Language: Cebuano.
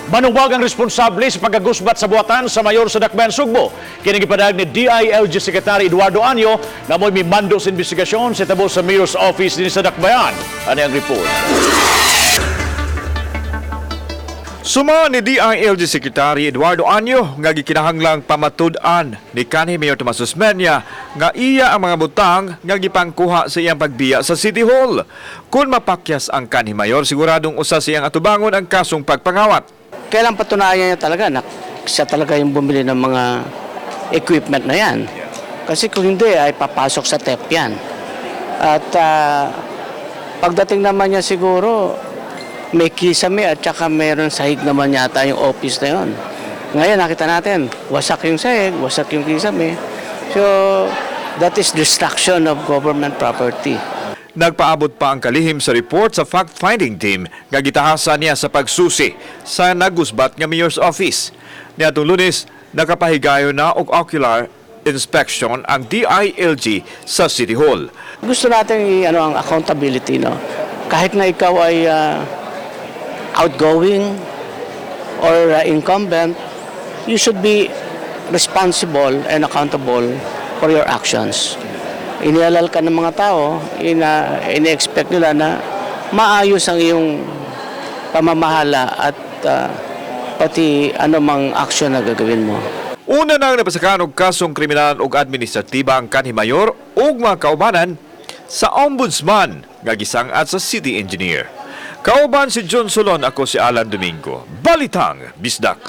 Manuwag ang responsable sa pagkagusbat sa buhatan sa mayor sa Dakbayan, Sugbo. Kini gipadayag ni DILG Secretary Eduardo Año na mo'y mimando sa investigasyon sa tabo sa Mayor's Office dinhi sa Dakbayan. Ano ang report? Suma ni DILG Secretary Eduardo Año nga gikinahanglang pamatud-an ni kanhi Mayor Tomas Osmeña nga iya ang mga butang nga gipangkuha sa iyang pagbiya sa City Hall. Kung mapakyas ang kanhi Mayor, siguradong usa siyang atubangon ang kasong pagpangawat. Kailan patunayan niya talaga na siya talaga yung bumili ng mga equipment na yan. Kasi kung hindi, ay papasok sa theft yan. At pagdating naman niya siguro, may kisame at saka meron sahig naman yata yung office na yon. Ngayon, nakita natin, wasak yung sahig, wasak yung kisame. So, that is destruction of government property. Nagpaabot pa ang kalihim sa report sa fact-finding team nga gitahasa niya sa pagsusi sa nagusbat nga Mayor's Office. Niadtong Lunes, nakapahigayon na og ocular inspection ang DILG sa City Hall. Gusto natin ano ang accountability, no? Kahit na ikaw ay outgoing or incumbent, you should be responsible and accountable for your actions. Inialal ka ng mga tao, ina-expect nila na maayos ang iyong pamamahala at pati anumang action na gagawin mo. Una nang napasakan og kasong kriminal ug administratiba ang kanhi mayor ug mga kaubanan sa ombudsman nga gisang-at sa city engineer. Kauban si John Solon, ako si Alan Domingo. Balitang Bisdak.